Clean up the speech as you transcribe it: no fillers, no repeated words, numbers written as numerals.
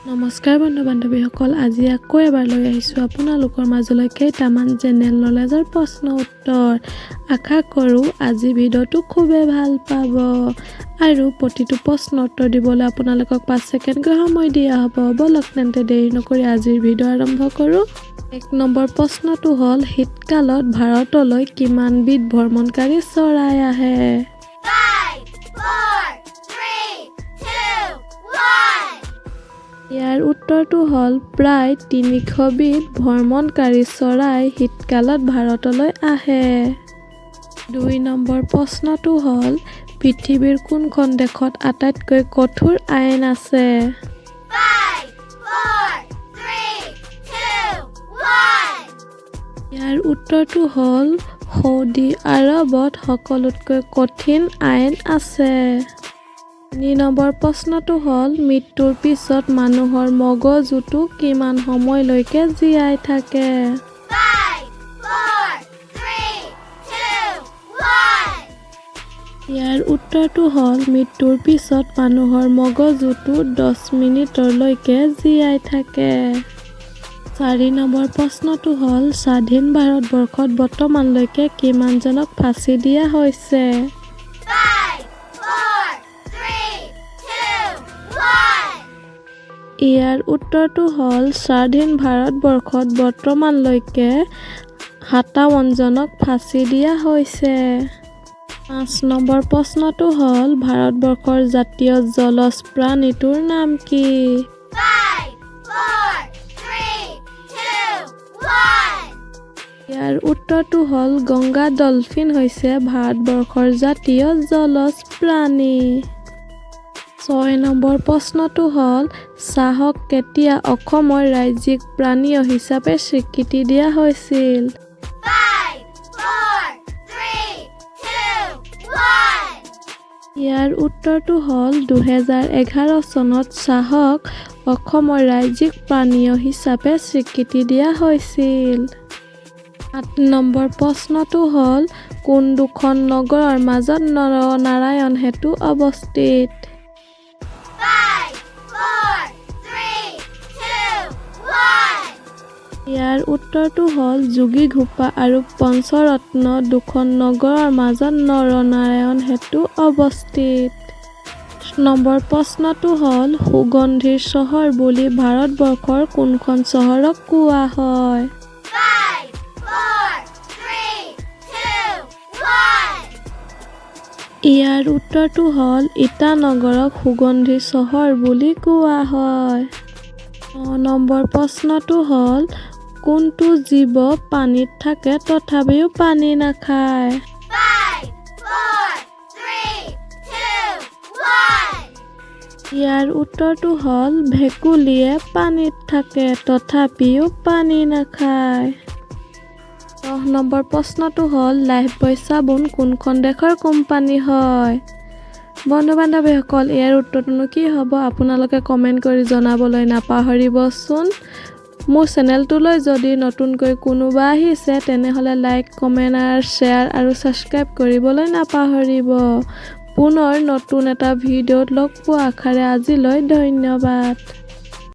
নমস্কাৰ বন্ধু বান্ধৱীসকল, আজি আকৌ এবাৰ লৈ আহিছোঁ আপোনালোকৰ মাজলৈ কেইটামান জেনেৰেল নলেজৰ প্ৰশ্ন উত্তৰ। আশা কৰোঁ আজি ভিডিঅ'টো খুবেই ভাল পাব আৰু প্ৰতিটো প্ৰশ্ন উত্তৰ দিবলৈ আপোনালোকক 5 ছেকেণ্ডকৈ সময় দিয়া হ'ব। ব'লক তেন্তে, দেৰি নকৰি আজিৰ ভিডিঅ' আৰম্ভ কৰোঁ। 1 নম্বৰ প্ৰশ্নটো হ'ল, শীতকালত ভাৰতলৈ কিমানবিধ ভ্ৰমণকাৰী চৰাই আহে? Five, four, three, two, one. ইয়াৰ উত্তৰটো হ'ল, প্ৰায় 300বিধ ভ্ৰমণকাৰী চৰাই শীতকালত ভাৰতলৈ আহে। 2 নম্বৰ প্ৰশ্নটো হ'ল, পৃথিৱীৰ কোনখন দেশত আটাইতকৈ কঠোৰ আইন আছে? Five, four, three, two, one. ইয়াৰ উত্তৰটো হ'ল, সৌদি আৰৱত সকলোতকৈ কঠিন আইন আছে। 3 নম্বৰ প্ৰশ্নটো হ'ল, মৃত্যুৰ পিছত মানুহৰ মগজুটো কিমান সময়লৈকে জীয়াই থাকে? Five, four, three, two, one. ইয়াৰ উত্তৰটো হ'ল, মৃত্যুৰ পিছত মানুহৰ মগজুটো 10 মিনিটলৈকে জীয়াই থাকে। 4 নম্বৰ প্ৰশ্নটো হ'ল, স্বাধীন ভাৰতবৰ্ষত বৰ্তমানলৈকে কিমানজনক ফাঁচী দিয়া হৈছে? Five, four, three, two, one. ইয়াৰ উত্তৰটো হ'ল, স্বাধীন ভাৰতবৰ্ষত বৰ্তমানলৈকে 57জনক ফাঁচী দিয়া হৈছে। 5 নম্বৰ প্ৰশ্নটো হ'ল, ভাৰতবৰ্ষৰ জাতীয় জলজ প্ৰাণীটোৰ নাম কি? Five, four, three, two, one. ইয়াৰ উত্তৰটো হ'ল, গংগা ডলফিন হৈছে ভাৰতবৰ্ষৰ জাতীয় জলজ প্ৰাণী। 6 নম্বৰ প্ৰশ্নটো হ'ল, চাহক কেতিয়া অসমৰ ৰাজ্যিক পানীয় হিচাপে স্বীকৃতি দিয়া হৈছিল? Five, four, three, two, one. ইয়াৰ উত্তৰটো হ'ল, 2011 চনত চাহক অসমৰ ৰাজ্যিক পানীয় হিচাপে স্বীকৃতি দিয়া হৈছিল। 8 নম্বৰ প্ৰশ্নটো হ'ল, কোন দুখন নগৰৰ মাজত নৰনাৰায়ণ সেতু অৱস্থিত? Five, four, three, two, one. ইয়াৰ উত্তৰটো হ'ল, যোগীঘোপা আৰু পঞ্চৰত্ন দুখন নগৰৰ মাজত নৰনাৰায়ণ সেতু অৱস্থিত। নম্বৰ প্ৰশ্নটো হ'ল, সুগন্ধিৰ চহৰ বুলি ভাৰতবৰ্ষৰ কোনখন চহৰক কোৱা হয়? Five, four, three, two, one. ইয়াৰ উত্তৰটো হ'ল, ইটানগৰক সুগন্ধিৰ চহৰ বুলি কোৱা হয়। 9 নম্বৰ প্ৰশ্নটো হ'ল, কোনটো জীৱ পানীত থাকে তথাপিও পানী নাখায়? Five, four, three, two, one. ইয়াৰ উত্তৰটো হ'ল, ভেকুলীয়ে পানীত থাকে তথাপিও পানী নাখায়। 10 নম্বৰ প্ৰশ্নটো হ'ল, লাইফবয় চাবোন কোনখন দেশৰ কোম্পানী হয়? বন্ধু বান্ধৱীসকল, ইয়াৰ উত্তৰটোনো কি হ'ব, আপোনালোকে কমেণ্ট কৰি জনাবলৈ নাপাহৰিবচোন। মোৰ চেনেলটোলৈ যদি নতুনকৈ কোনোবা আহিছে, তেনেহ'লে লাইক, কমেণ্ট আৰু শ্বেয়াৰ আৰু ছাবস্ক্ৰাইব কৰিবলৈ নাপাহৰিব। পুনৰ নতুন এটা ভিডিঅ'ত লগ পোৱা আশাৰে আজিলৈ ধন্যবাদ।